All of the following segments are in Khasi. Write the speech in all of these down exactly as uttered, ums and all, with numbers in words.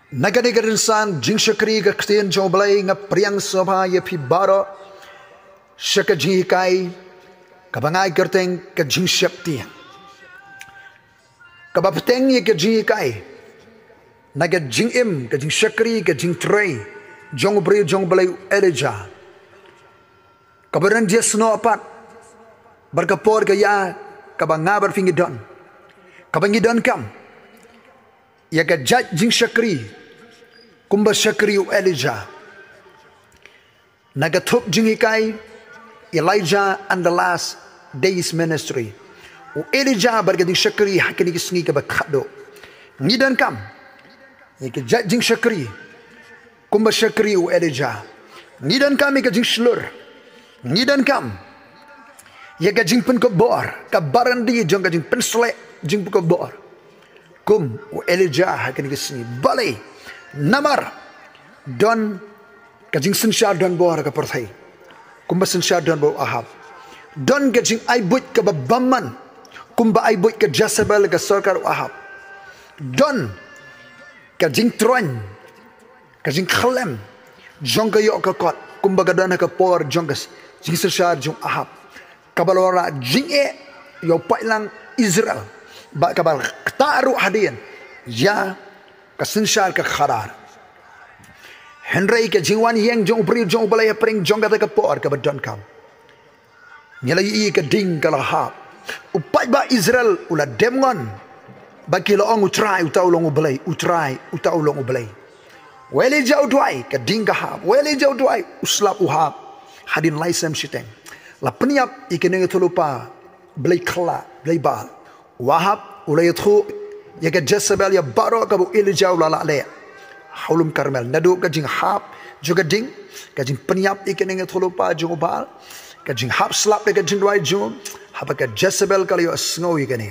Na kane ka rynsan jingshakri ka ktien jong U Blei, nga pdiang sngewbha ïa phi baroh sha ka jinghikai kaba nga ai kyrteng ka jingsheptieng, kaba bteng ïa ka jinghikai na ka jingim, ka jingshakri, ka jingtrei jong u briew jong U Blei u Elijah, kaba don jingsnoh pat bad ka por ka ïa kaba nga bad phi ngi don, kaba ngi donkam ïa ka jait jingshakri kumba shakri u Elijah. Na ka thup jinghikai Elijah and the Last Days Ministry, u Elijah bad ka jingshakri ha kine ki sngi kaba khadduh, ngi donkam ïa ka jait jingshakri kumba shakri u Elijah. Ngi donkam ïa ka jingshlur, ngi donkam ïa ka jingpynkup bor, ka baroh kti jong ka jingpynsleh, jingpynkup bor kum u Elijah ha kine ki sngi. Balei? Namar don ka jingsynshar donbor ha ka pyrthei kumba synshar donbor u Ahab. Don ka jingai buit kaba bymman kumba ai buit ka Jezebel, ka sorkar u Ahab. Don ka jingtroiñ, ka jingkhyllem jong ka ïoh ka kot kumba ka don ha ka por jong ka s-, jingsynshar jong u Ahab, kaba la wanrah jingeh ïa u paidlang Israel, bad kaba la ktah ruh hadien ïa ka synshar ka khadar. Hynrei ka jingwan ïeng jong u briew jong U Blei hapdeng jong kata ka por kaba donkam, ngi la ïohi ka ding ka la hap. U paidbah Israel u la dem ngon, ba ki la ong, U Trai, uta u long U Blei, U Trai, uta u long U Blei. U Elijah u duwai, ka ding ka hap. U Elijah u duwai, u slap u hap. Hadien lai snem shiteng, la pynïap ïa ki nongïathuhlypa blei khyllah, blei Baal. U Ahab u la ïathuh ïa ka Jezebel ïa baroh kaba u Elijah u la lah leh ha u lum Karmel, naduh ka jinghap jong ka ding, ka jingpynïap ïa ki nongïathuhlypa jong u Baal, ka jinghap slap ïa ka jingduwai jong u. Haba ka Jezebel ka la ïohsngew ïa kane,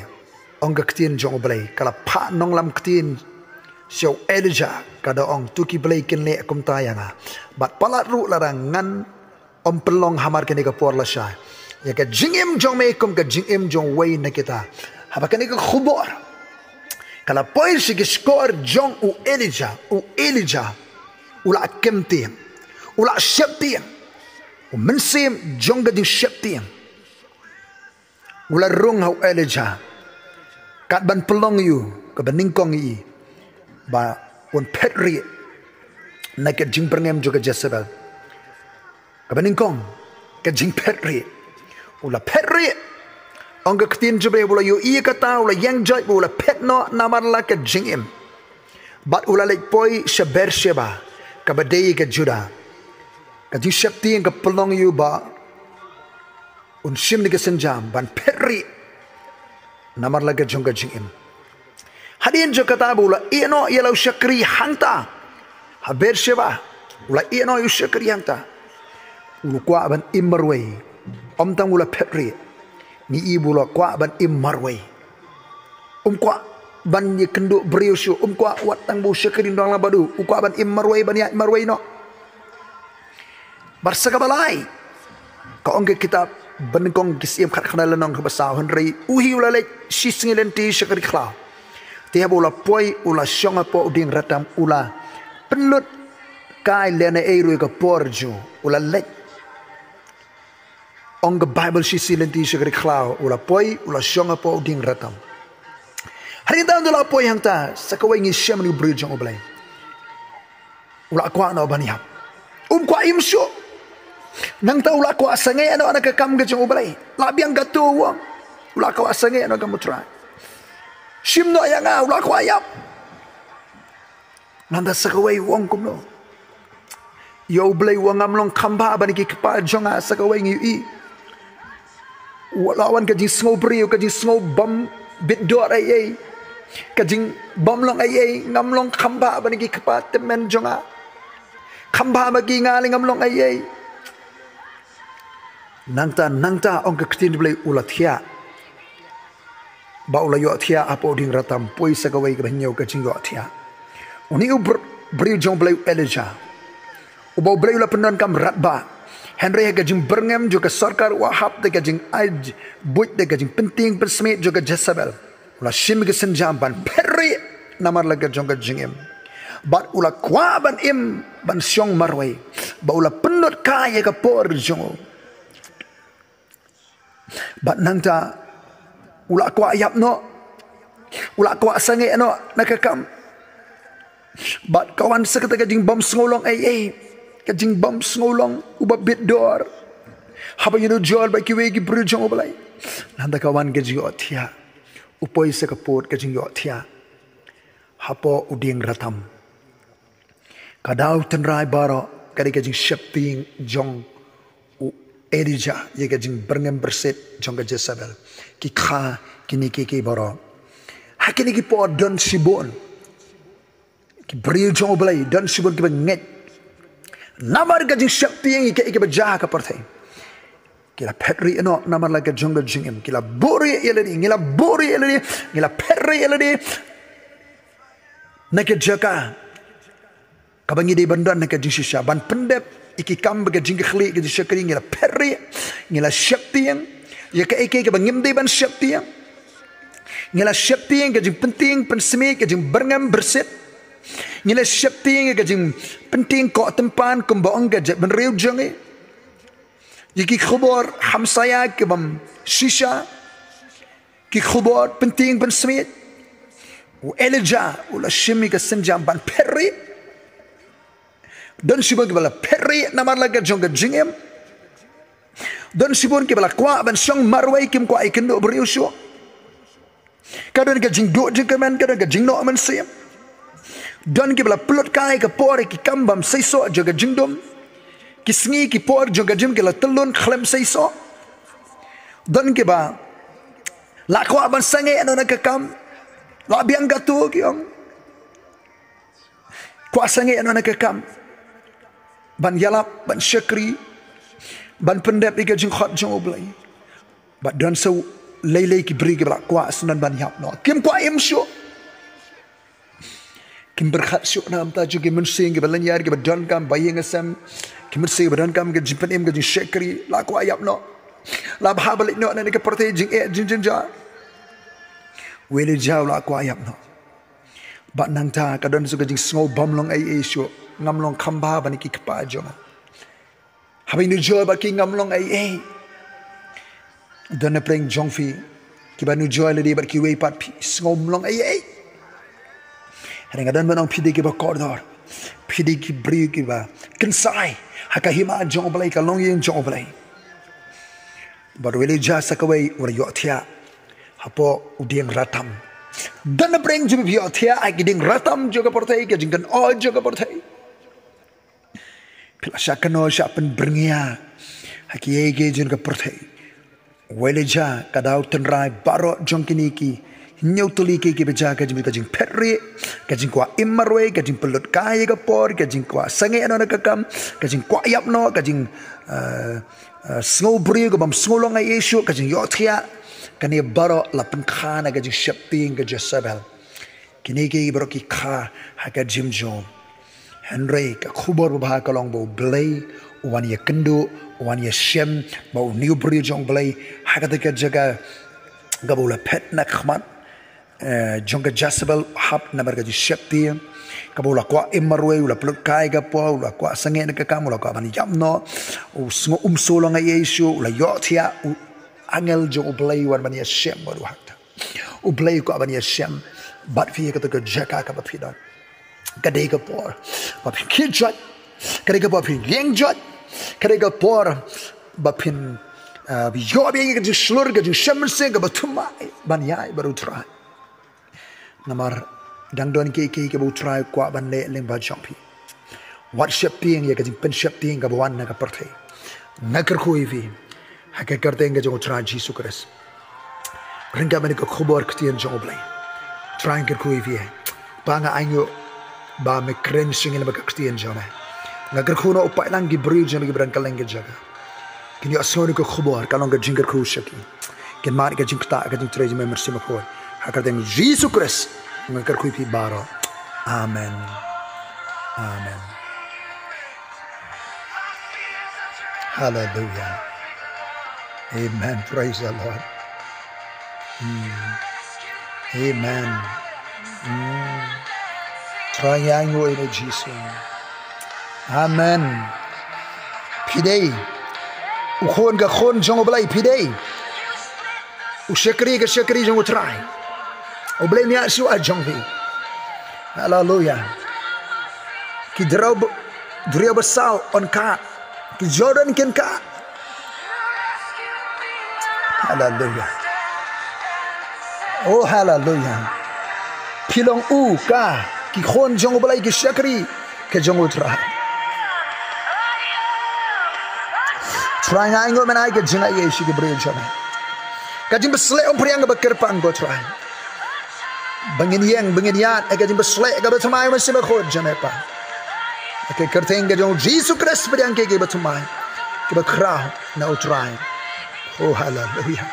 ong ka ktien jong U Blei, ka la phah nonglam ktien sha u Elijah, ka da ong, To ki blei kin leh kumta ïa nga, bad palat ruh lada ngan ym pynlong hamar kane ka por lashai, ïa ka jingim jong me kum ka jingim jong uwei na kita. Haba kane ka khubor ka la poi sha ki shkor jong u Elijah, u Elijah u la kyntiew, u la sheptieng. U mynsiem jong ka jingsheptieng u la rung ha u Elijah, kat ban pynlong ïa u kaba nyngkong ïa i, ba un phet rieh na ka jingbyrngem jong ka Jezebel. Kaba nyngkong, ka jingphet rieh. U la phet rieh. Ong ka ktien jong U Blei, u la ïohi ïa kata, u la ïeng joit, u la phet noh namar la ka jingim. Bad u la leit poi sha Beersheba, kaba dei ka Judah. Ka jingsheptieng ka pynlong ïa u ba un shim ïa ka sienjam ban phet rieh namar la ka jong ka jingim. Hadien jong kata ba u la ïeh noh ïa la u shakri hangta ha Beersheba, u la ïeh noh ïa u shakri hangta, u kwah ban im marwei. Ym tang u la phet rieh, ngi i ba u la kwah ban im marwei. Um kwah ban ïakynduh briew shuh, um kwah wat tang ba u shakri nonglang bad u, u kwah ban im marwei, ban ïaid marwei noh. Bad sa kaba lai, ka ong ka kitab Banyngkong ki Syiem khatkhyndai lynnong kaba saw, hynrei u hi u la leit shisngi lynti sha ka ri khlaw. Te haba u la poi, u la shong hapoh u dieng ratam, u la pynlut kai lehnohei ruh ïa ka por jong u, u la leit. Ong ka Baibl, shisngi lynti sha ka ri khlaw u la poi, u la shong hapoh u dieng ratam. Hadien ba u la poi hangta, sa kawei ngi shem ïa u briew jong U Blei u la kwah noh ban ïap. Um kwah im shuh. Nangta u la kwah sangeh noh na ka kam ka jong U Blei. La biang katto u ong, u la kwah sangeh noh ka mutrai. Shim noh ïa nga, u la kwah ïap. Nangta sa kawei u ong kumno? Ïa U Blei u ong, ngam long kham bha ban ïa ki kpa jong nga. Sa kawei ngi ïohi, u la wan ka jingsngew briew, ka jingsngew bym bit dor ei ei, ka jingbym long ei ei. Ngam long kham bha ban ïa ki kpa tymmen jong nga. Kham bha ma ki, nga lei ngam long ei ei. Nangta, nangta ong ka ktien U Blei u la thiah. Ba u la ïohthiah hapoh u dieng ratam, poi sa kawei kaba hynñiew ka jingïohthiah. Une u br-, briew jong U Blei u Elijah, uba U Blei u la pyndonkam radbah. Hynrei ha ka jingbyrngem jong ka sorkar u Ahab, da ka jingai buit, da ka jingpyntieng pynsmiej jong ka Jezebel, u la shim ka sienjam ban phet rieh namar la ka jong ka jingim. Bad u la kwah ban im ban shong marwei, bad u la pynlut kai ïa ka por jong u. Bad nangta u la kwah ïap noh, u la kwah sangeh noh na ka kam. Bad ka wan sa kata ka jingbym sngewlong ei ei, ka jingbym sngewlong uba bit dor haba ïanujor bad kiwei ki briew jong U Blei. Nangta ka wan ka jingïohthiah, u poi sa ka pud ka jingïohthiah hapoh u dieng ratam. Ka daw tynrai baroh ka dei ka jingsheptieng jong u Elijah ïa ka jingbyrngem byrsit jong ka Jezebel. Ki kha kine kiei kiei baroh. Ha kine ki por don shibun ki briew jong U Blei, don shibun kiba ngeit namar ka jingsheptieng ïa kaei kaba jia ha ka pyrthei. Ki la phet rieh noh namar la ka jong ka jingim. Ki la buhrieh ïa lade, ngi la buhrieh ïa lade, ngi la phet rieh ïa lade na ka jaka kaba ngi dei ban don ha ka jingshisha, ban pyndep ïa ki kam bad ka jingkitkhlieh, ka jingshakri. Ngi la phet rieh, ngi la sheptieng ïa kaei kaei kaba ngim dei ban sheptieng. Ngi la sheptieng ka jingpyntieng pynsmiej, ka jingbyrngem byrsit. Ngi la sheptieng ïa ka jingpyntieng koh tympan kumba ong ka jaitbynriew jong ngi. Ïa ki khubor hamsaïa kibym shisha, ki khubor pyntieng pynsmiej. U Elijah u la shim ïa ka sienjam ban phet rieh. Don shibun kiba la phet rieh namar la ka jong ka jingim. Don shibun kiba la kwah ban shong marwei, kim kwah ïakynduh briew shuh. Ka don ka jingduh jingkyrmen, ka don ka jingnoh mynsiem. Don kiba la pynlut kai ka por ïa ki kam bym seisoh jong ka jingdum. Ki sngi ki por jong ka jingim ki la tyllun khlem seisoh. Don kiba la kwah ban sangeh noh na ka kam, la biang katto ki ong. Kwah sangeh noh na ka kam ban ïalap, ban shakri, ban pyndep ïa ka jingkhot jong U Blei. Bad don sa lei lei ki briew kiba la kwah sa don ban ïap noh, kim kwah im shuh. Kim pyrkhat shuh na ka bynta jong ki mynsiem kiba lynñiar, kiba donkam ba ïing ba sem, ki mynsiem kiba donkam ka jingpynim, ka jingshakri. La kwah ïap noh, la bha ban leit noh na kane ka pyrthei jingeh jingjynjar. U Elijah u la kwah ïap noh. Bad nangta ka don sa ka jingsngew bym long ei ei shuh. Ngam long kham bha ban ïa ki kpa jong nga. Haba ïanujor bad ki ngam long ei ei. Don na pdeng jong phi kiba ïanujor lade bad kiwei pat, phi sngew ym long ei ei. Hynrei nga don ban ong phi dei kiba kordor, phi dei ki briew kiba kynsai ha ka hima jong U Blei, ka longïing jong U Blei. Bad u Elijah sa kawei u la ïohthiah hapoh u dieng ratam. Don na pdeng jong phi ïohthiah ha ki dieng ratam jong ka pyrthei, ka jingkynnoh jong ka pyrthei. Phi la shah kynnoh, shah pynbyrngia ha kiei kiei jong ka pyrthei. U Elijah, ka daw tynrai baroh jong kine ki hynñiew tylli kiei kiei ba jia, ka jing, ka jingphet rieh, ka jingkwah im marwei, ka jingpynlut kai ïa ka por, ka jingkwah sangeh noh na ka kam, ka jingkwah ïap noh, ka jing, eh, eh, sngew briew kaba ym sngew long ei ei shuh, ka jingïohthiah. Kane baroh la pynkha na ka jingsheptieng ka Jezebel. Kine kiei baroh ki kha ha ka jingim jong u. Hynrei ka khubor babha ka long ba U Blei u wan ïakynduh, u wan ïashem bad une u briew jong U Blei ha kata ka jaka kaba u la phet na khmat, eh, jong ka Jezebel, hap namar ka jingsheptieng, kaba u la kwah im marwei, u la pynlut kai ka por, u la kwah sangeh na ka kam, u la kwah ban ïap noh, u sngew um sngewlong ei ei shuh, u la ïohthiah. U angel jong U Blei u wan ban ïashem bad u ha kata. U Blei u kwah ban ïashem bad phi ha kata ka jaka kaba phi don. Ka dei ka por ba phin khie joit, ka dei ka por ba phin ïeng joit, ka dei ka por ba phin, ah, ïoh biang ïa ka jingshlur, ka jingshem mynsiem kaba thymmai ban ïaid bad U Trai. Namar dang don kiei kiei kiba U Trai u kwah ban leh lyngba jong phi. Wat sheptieng ïa ka jingpynsheptieng kaba wan na ka pyrthei. Nga kyrkhu ïa phi ha ka kyrteng ka jong U Trai Jisu Khrist. Ryngkat bad kane ka khubor ktien jong U Blei, U Trai, nga kyrkhu ïa phi, eh, ba nga ainguh ba me kren sha ngi lyngba ka ktien jong me. Nga kyrkhu noh u paidlang ki briew jong me kiba don kylleng ka jaka, kin ïohsngew ïa ka khubor, ka long ka jingkyrkhu sha ki. Kin mad ka jingktah, ka jingtrei jong me Mynsiem Bakhuid. Ha ka kyrteng Jisu Khrist nga kyrkhu ïa phi baroh. Amen. Amen. Hallelujah. Amen. Praise the Lord. Mm. Amen. Mm. Trai, ngi ainguh ïa me Jisu. Amen. Phi dei u khun, ka khun jong U Blei, phi dei u shakri, ka shakri jong U Trai. U Blei un ïa shu ai jong phi. Haleluya. Ki duriaw ba, duriaw ba saw yn kah. Ki Jordan kin kah. Haleluya. Oh, haleluya. Phi long u ka, ki khun jong U Blei, ki shakri ka jong U Trai. Trai, nga ainguh mynta ïa ka jingaiei sha ki briew jong me. Ka jingbasleh umphriang kaba kyrpang, ko Trai. Ba ngin ïeng, ba ngin ïaid ïa ka jingbasleh kaba thymmai mynsiem bakhuid jong me, Pa. Ïa ka kyrteng ka jong U Jisu Khrist pdiang ïa kiba thymmai, kiba khraw na U Trai. Oh, haleluya.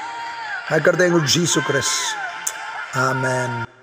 Ha ka kyrteng U Jisu Khrist. Amen.